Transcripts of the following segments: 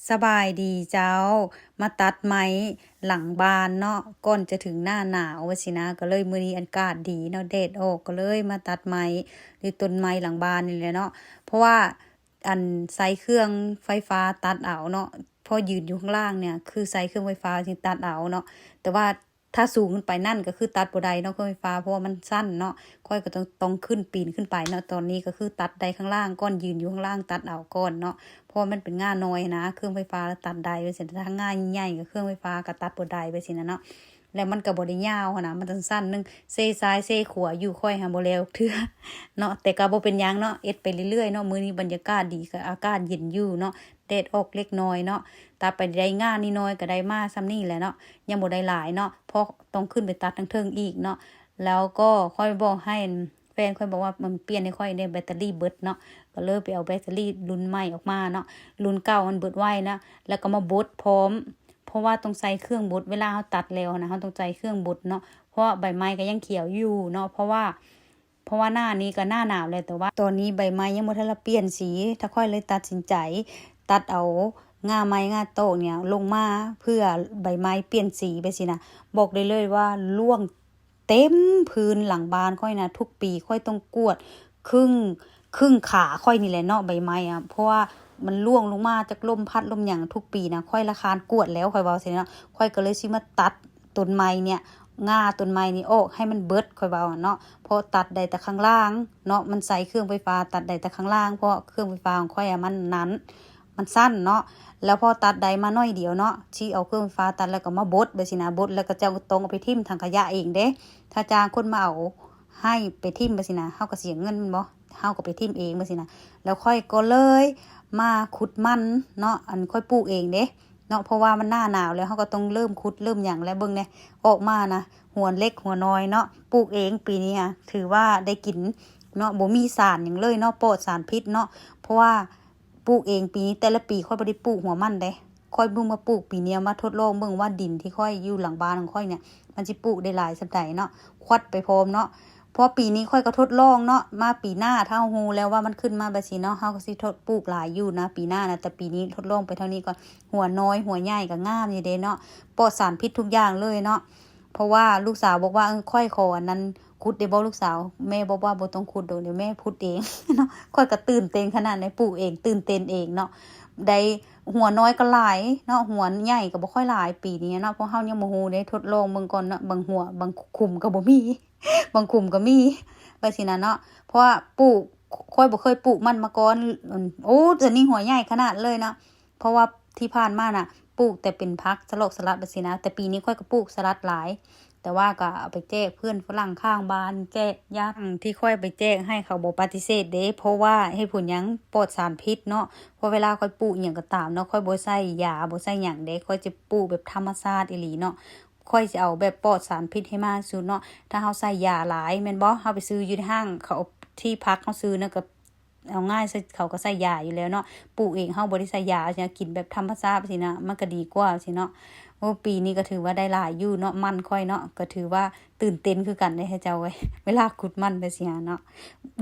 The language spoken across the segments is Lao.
ສະບາຍດີເຈົ້າ, ມາຕັດໄມ້ຫຼັງບ້ານເນາະ ກ່ອນຈະເຖິງໜ້າໜາວວ່າຊີ້ນະ. ກໍເລີຍມື້ນີ້ອາກາດດີເນາະ ແດດອອກ ກໍເລີຍມາຕັດໄມ້ ຫຼືຕົ້ນໄມ້ຫຼັງບ້ານນີ້ແຫຼະເນາະ. ເພາະວ່າອັນໃຊ້ເຄື່ອງໄຟຟ້າຕັດເອົາເນາະ, ເພາະຢືນຢູ່ຂ້າງລ່າງນີ້ຄືໃຊ້ເຄື່ອງໄຟຟ້າຈຶ່ງຕັດເອົາເນາະ. ແຕ່ວ່າຖ້າສູງຂຶ້ນໄປນັ້ນກໍຄືຕັດບໍ່ໄດ້ເນາະ ເຄື່ອງໄຟຟ້າ ເພາະວ່າມັນສັ້ນເນາະ. ຂ້ອຍກໍຕ້ອງ ຕ້ອງຂຶ້ນ ປີນຂຶ້ນໄປເນາະ. ຕອນນີ້ກໍຄືຕັດໄດ້ຂ້າງລ່າງກ່ອນ ຢືນຢູ່ຂ້າງລ່າງຕັດເອົາກ່ອນເນາະ ເພາະວ່າມັນເປັນງ່ານ້ອຍນະ ເຄື່ອງໄຟຟ້າລະຕັດໄດ້ວ່າຊັ້ນ. ຖ້າງ່າໃຫຍ່ໆ ກໍເຄື່ອງໄຟຟ້າກໍຕັດບໍ່ໄດ້ວ່າຊີ້ນະເນາະ. ແລ້ວມັນກໍບໍ່ໄດ້ຍາວຫັ້ນນະ ມັນສັ້ນໆໜຶ່ງ ເຊຊ້າຍເຊຂວາຢູ່ ຂ້ອຍຫາບໍ່ແລ້ວເທື່ອເນາະ. ແຕ່ກໍບໍ່ເປັນຫຍັງເນາະ ເຮັດໄປເລື້ອຍໆເນາະ. ມື້ນີ້ບັນຍາກາດດີ ກໍອາກາດເຢັນຢູ່ເນາະ ແດດອອກເລັກນ້ອຍເນາະ. ຕັດໄປໄດ້ງ່ານ້ອຍໆ ກໍໄດ້ມາສ່ຳນີ້ແຫຼະເນາະ ຍັງບໍ່ໄດ້ຫຼາຍເນາະ ເພາະຕ້ອງຂຶ້ນໄປຕັດທາງເທິງອີກເນາະ. ແລ້ວກໍຂ້ອຍບອກໃຫ້ ແຟນຂ້ອຍບອກວ່າມັນປ່ຽນໃຫ້ຂ້ອຍແດ່ ແບັດເຕີຣີເບິດເນາະ. ກໍເລີຍໄປເອົາແບັດເຕີຣີລຸ້ນໃໝ່ອອກມາເນາະ, ລຸ້ນເກົ່າມັນເບິດໄວນະ. ແລ້ວກໍມາບົດພ້ອມ ເພາະວ່າຕ້ອງໃຊ້ເຄື່ອງບົດ ເວລາເຮົາຕັດແລ້ວນະ ເຮົາຕ້ອງໃຊ້ເຄື່ອງບົດເນາະ ເພາະວ່າໃບໄມ້ກໍຍັງຂຽວຢູ່ເນາະ. ເພາະວ່າ ເພາະວ່າໜ້ານີ້ກໍໜ້າໜາວແລ້ວ ແຕ່ວ່າຕອນນີ້ໃບໄມ້ຍັງບໍ່ທັນລະປ່ຽນສີ. ຖ້າຂ້ອຍເລີຍຕັດສິນໃຈຕັດເອົາງ່າໄມ້ງ່າຕອກນີ້ລົງມາ ເພື່ອໃບໄມ້ປ່ຽນສີໄປຊີ້ນະ. ບອກໄດ້ເລີຍວ່າລ່ວງເຕັມພື້ນຫຼັງບ້ານຂ້ອຍນະ. ທຸກປີຂ້ອຍຕ້ອງກວາດຄຶ່ງ ຄຶ່ງຂາຂ້ອຍນີ້ແຫຼະເນາະ ໃບໄມ້ອະ ເພາະວ່າມັນລ່ວງລົງມາ ຈັກລົມພັດລົມຫຍັງທຸກປີນະ. ຂ້ອຍລະຄານກວາດແລ້ວ ຂ້ອຍເວົ້າຊີ້ນະ. ຂ້ອຍກໍເລີຍຊິມາຕັດ ຕົ້ນໄມ້ນີ້ ງ່າຕົ້ນໄມ້ນີ້ອອກໃຫ້ມັນເບິດ ຂ້ອຍເວົ້າເນາະ. ເພາະຕັດໄດ້ແຕ່ຂ້າງລ່າງເນາະ ມັນໃຊ້ເຄື່ອງໄຟຟ້າຕັດໄດ້ແຕ່ຂ້າງລ່າງ ເພາະເຄື່ອງໄຟຟ້າຂອງຂ້ອຍອະມັນນັ້ນ ມັນສັ້ນເນາະ. ແລ້ວພໍຕັດໄດ້ມາໜ້ອຍດຽວເນາະ ຊິເອົາເຄື່ອງໄຟຟ້າຕັດ ແລ້ວກໍມາບົດແບບຊີ້ນະ. ບົດແລ້ວກໍເຈົ້າກໍຕ້ອງເອົາໄປຖິ້ມຖັງຂະຫຍະເອງເດ້ ຖ້າຈ້າງຄົນມາເອົາໃຫ້ໄປຖິ້ມແບບຊີ້ນະ ເຮົາກໍເສຍເງິນແມ່ນບໍ່ ເຮົາກໍໄປຖິ້ມເອງແບບຊີ້ນະ. ແລ້ວຂ້ອຍກໍເລີຍມາຂຸດມັນເນາະ ອັນຂ້ອຍປູກເອງເດ້ ເນາະ ເພາະວ່າມັນໜ້າໜາວແລ້ວ ເຮົາກໍຕ້ອງເລີ່ມຂຸດເລີ່ມຫຍັງແລ້ວ. ເບິ່ງແດ່ ອອກມານະ ຫົວເລັກຫົວນ້ອຍເນາະ. ປູກເອງປີນີ້ອະ ຖືວ່າໄດ້ກິນເນາະ ບໍ່ມີສານຫຍັງເລີຍເນາະ ປອດສານພິດເນາະ. ເພາະວ່າປູກເອງປີນີ້ ແຕ່ລະປີຂ້ອຍບໍ່ໄດ້ປູກຫົວມັນເດ້. ຂ້ອຍເພິ່ງມາປູກປີນີ້ ມາທົດລອງເບິ່ງວ່າດິນທີ່ຂ້ອຍຢູ່ຫຼັງບ້ານຂອງຂ້ອຍນີ້ ມັນຊິປູກໄດ້ຫຼາຍສ່ຳໃດເນາະ ຄວັດໄປພ້ອມເນາະ. ເພາະປີນີ້ຂ້ອຍກໍທົດລອງເນາະ ມາປີໜ້າຖ້າເຮົາຮູ້ແລ້ວວ່າມັນຂຶ້ນມາແບບຊີ້ເນາະ ເຮົາກໍຊິທົດ ປູກຫຼາຍຢູ່ນະປີໜ້ານະ. ແຕ່ປີນີ້ທົດລອງໄປເທົ່ານີ້ກ່ອນ. ຫົວນ້ອຍຫົວໃຫຍ່ກໍງາມຢູ່ເດ້ເນາະ ປອດສານພິດທຸກຢ່າງເລີຍເນາະ. ເພາະວ່າລູກສາວບອກວ່າ ເອີ ຂ້ອຍຂໍອັນນັ້ນຂຸດໄດ້ບໍ່ລູກສາວ? ແມ່ບອກວ່າບໍ່ຕ້ອງຂຸດດອກ ດຽວແມ່ຂຸດເອງເນາະ. ຂ້ອຍກໍຕື່ນເຕັ້ນຂະໜາດໃດ ປູກເອງ ຕື່ນເຕັ້ນເອງເນາະ. ໄດ້ຫົວນ້ອຍກໍຫຼາຍເນາະ ຫົວໃຫຍ່ກໍບໍ່ຄ່ອຍຫຼາຍປີນີ້ເນາະ. ພວກເຮົາຍັງບໍ່ຮູ້ເດ້ ທົດລອງເບິ່ງກ່ອນເນາະ. ບາງຫົວ ບາງຂຸມກໍບໍ່ມີ ບາງຂຸມກໍມີ ແບບຊີ້ນະເນາະ. ເພາະວ່າປູກ ຂ້ອຍບໍ່ເຄີຍປູກມັນມາກ່ອນ. ໂອ້ ຕົວນີ້ຫົວໃຫຍ່ຂະໜາດເລີຍເນາະ. ເພາະວ່າທີ່ຜ່ານມານະ ປູກແຕ່ເປັນຜັກສະຫຼອກສະຫຼັດແບບຊີ້ນະ. ແຕ່ປີນີ້ຂ້ອຍກໍປູກສະຫຼັດຫຼາຍ ແຕ່ວ່າກໍເອົາໄປແຈກເພື່ອນຝຣັ່ງຂ້າງບ້ານ ແຈກຍາດ ທີ່ຂ້ອຍໄປແຈກໃຫ້ ເຂົາບໍ່ປະຕິເສດເດ້. ເພາະວ່າເຫດຜົນຫຍັງ? ປອດສານພິດເນາະ. ເພາະເວລາຂ້ອຍປູກອີ່ຫຍັງກໍຕາມເນາະ ຂ້ອຍບໍ່ໃສ່ຢາ ບໍ່ໃສ່ຫຍັງເດ້ ຂ້ອຍຈະປູກແບບທຳມະຊາດອີ່ຫຼີເນາະ. ຂ້ອຍຊິເອົາແບບປອດສານພິດໃຫ້ມາກທີ່ສຸດເນາະ. ຖ້າເຮົາໃສ່ຢາຫຼາຍແມ່ນບໍ່? ເຮົາໄປຊື້ຢູ່ໃນຫ້າງ ເຂົາທີ່ພັກເຮົາຊື້ນະ ກໍເອົາງ່າຍ ເຂົາກໍໃສ່ຢາຢູ່ແລ້ວເນາະ. ປູກເອງເຮົາບໍ່ໄດ້ໃສ່ຢາ ກິນແບບທຳມະຊາດຊີ້ນະ ມັນກໍດີກວ່າຊີ້ເນາະ. ໂອ້ ປີນີ້ກໍຖືວ່າໄດ້ຫຼາຍຢູ່ເນາະ ມັນຂ້ອຍເນາະ. ກໍຖືວ່າຕື່ນເຕັ້ນຄືກັນເດ້ເຈົ້າເອີຍ ເວລາຂຸດມັນໄປຊີ້ນະເນາະ.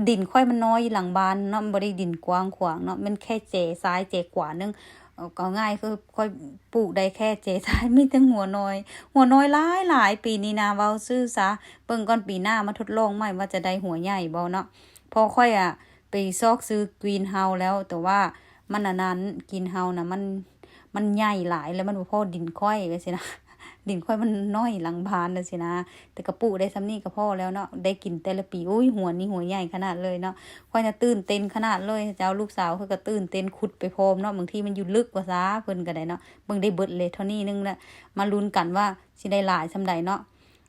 ດິນຂ້ອຍມັນນ້ອຍຢູ່ຫຼັງບ້ານເນາະ ມັນບໍ່ໄດ້ດິນກວ້າງຂວາງເນາະ ມັນແຄ່ແຈຊ້າຍແຈຂວາໜຶ່ງ. ເອົາ ເອົາງ່າຍຄືຂ້ອຍປູກໄດ້ແຄ່ແຈຊ້າຍ ມີແຕ່ຫົວນ້ອຍ ຫົວນ້ອຍຫຼາຍໆ ປີນີ້ນະ ເວົ້າຊື່ຊະ. ເບິ່ງກ່ອນປີໜ້າມາທົດລອງໃໝ່ວ່າຈະໄດ້ຫົວໃຫຍ່ບໍ່ເນາະ. ເພາະຂ້ອຍອະໄປຊອກຊື້ greenhouse ແລ້ວ ແຕ່ວ່າມັນອັນນັ້ນ greenhouse ນະ ມັນ ມັນໃຫຍ່ຫຼາຍ ແລ້ວມັນບໍ່ພໍດິນຂ້ອຍ ຈັ່ງຊີ້ນະ. ດິນຂ້ອຍມັນນ້ອຍຫຼັງບ້ານ ຈັ່ງຊີ້ນະ. ແຕ່ກະປູກໄດ້ສ່ຳນີ້ກໍພໍແລ້ວເນາະ ໄດ້ກິນແຕ່ລະປີ. ໂອ້ຍ ຫົວນີ້ຫົວໃຫຍ່ຂະໜາດເລີຍເນາະ. ຂ້ອຍນະຕື່ນເຕັ້ນຂະໜາດເລີຍ ເຈົ້າ. ລູກສາວຂ້ອຍກໍຕື່ນເຕັ້ນ ຂຸດໄປພ້ອມເນາະ. ບາງທີມັນຢູ່ເລິກວ່າຊະ ເພິ່ນກໍໄດ້ເນາະ. ເບິ່ງ ໄດ້ເບິດເລີຍເທົ່ານີ້ໜຶ່ງລະ ມາລຸ້ນກັນວ່າຊິໄດ້ຫຼາຍສ່ຳໃດເນາະ.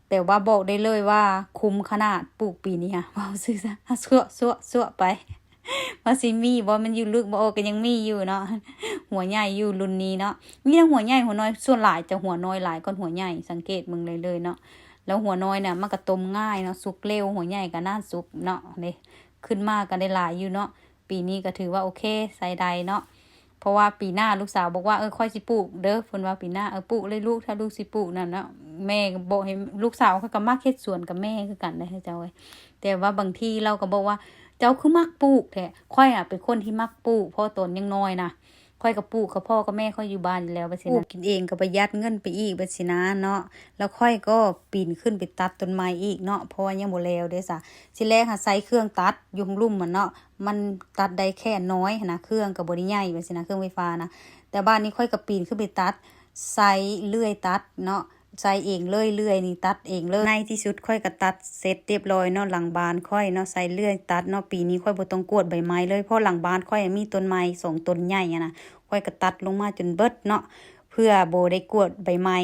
ແຕ່ວ່າບອກໄດ້ເລີຍວ່າຄຸ້ມຂະໜາດ ປູກປີນີ້ຫະ ເວົ້າຊື່ຊະ ຊວະໆໆໄປ. ວ່າຊິມີບໍ່ ມັນຢູ່ເລິກບໍ່ ເອີ ກໍຍັງມີຢູ່ເນາະ. ຫົວໃຫຍ່ຢູ່ລຸ້ນນີ້ເນາະ. ມີທັງຫົວໃຫຍ່ຫົວນ້ອຍ ສ່ວນຫຼາຍຈະຫົວນ້ອຍຫຼາຍກ່ອນຫົວໃຫຍ່ ສັງເກດເບິ່ງໄດ້ເລີຍເນາະ. ແລ້ວຫົວນ້ອຍນະ ມັນກໍຕົ້ມງ່າຍເນາະ ສຸກເລັວ ຫົວໃຫຍ່ກໍນານສຸກເນາະ. ນີ້ ຂຶ້ນມາກໍໄດ້ຫຼາຍຢູ່ເນາະ. ປີນີ້ກໍຖືວ່າໂອເຄ ໃຊ້ໄດ້ເນາະ. ເພາະວ່າປີໜ້າລູກສາວບອກວ່າ ເອີ ຂ້ອຍຊິປູກເດີ ເພິ່ນວ່າປີໜ້າ ເອີ ປູກເລີຍລູກ ຖ້າລູກຊິປູກນັ້ນເນາະ. ແມ່ກໍບອກໃຫ້ ລູກສາວຂ້ອຍກໍມັກເຮັດສວນກັບແມ່ຄືກັນເດ້ເຈົ້າເອີຍ. ແຕ່ວ່າບາງທີລາວກໍບອກວ່າ ເຈົ້າຄືມັກປູກແທ້. ຂ້ອຍອະເປັນຄົນທີ່ມັກປູກ ເພາະຕອນຍັງນ້ອຍນະ ຂ້ອຍກໍປູກກັບພໍ່ກັບແມ່ຂ້ອຍຢູ່ບ້ານຢູ່ແລ້ວ ແບບຊີ້ນະ ປູກກິນເອງກໍປະຢັດເງິນໄປອີກ ແບບຊີ້ນະເນາະ. ແລ້ວຂ້ອຍກໍປີນຂຶ້ນໄປຕັດຕົ້ນໄມ້ອີກເນາະ ເພາະວ່າຍັງບໍ່ແລ້ວເດ້ຊະ. ທີແລກຫາໃຊ້ເຄື່ອງຕັດຢູ່ລຸ່ມຫັ້ນເນາະ ມັນຕັດໄດ້ແຄ່ນ້ອຍຫັ້ນນະ ເຄື່ອງກໍບໍ່ໄດ້ໃຫຍ່ ແບບຊີ້ນະ ເຄື່ອງໄຟຟ້ານະ. ແຕ່ບາດນີ້ຂ້ອຍກໍປີນຂຶ້ນໄປຕັດ ໃຊ້ເລື່ອຍຕັດເນາະ ໃຊ້ເອງເລີຍ ເລື່ອຍນີ້ຕັດເອງເລີຍ. ໃນທີ່ສຸດຂ້ອຍກໍຕັດເສັດຮຽບຮ້ອຍເນາະ ຫຼັງບ້ານຂ້ອຍເນາະ ໃຊ້ເລື່ອຍຕັດເນາະ. ປີນີ້ຂ້ອຍບໍ່ຕ້ອງກວດໃບໄມ້ເລີຍ ເພາະຫຼັງບ້ານຂ້ອຍມີຕົ້ນໄມ້ສອງຕົ້ນໃຫຍ່ຫັ້ນນະ ຂ້ອຍກໍຕັດລົງມາຈົນເບິດເນາະ ເພື່ອບໍ່ໄດ້ກວດໃບໄມ້.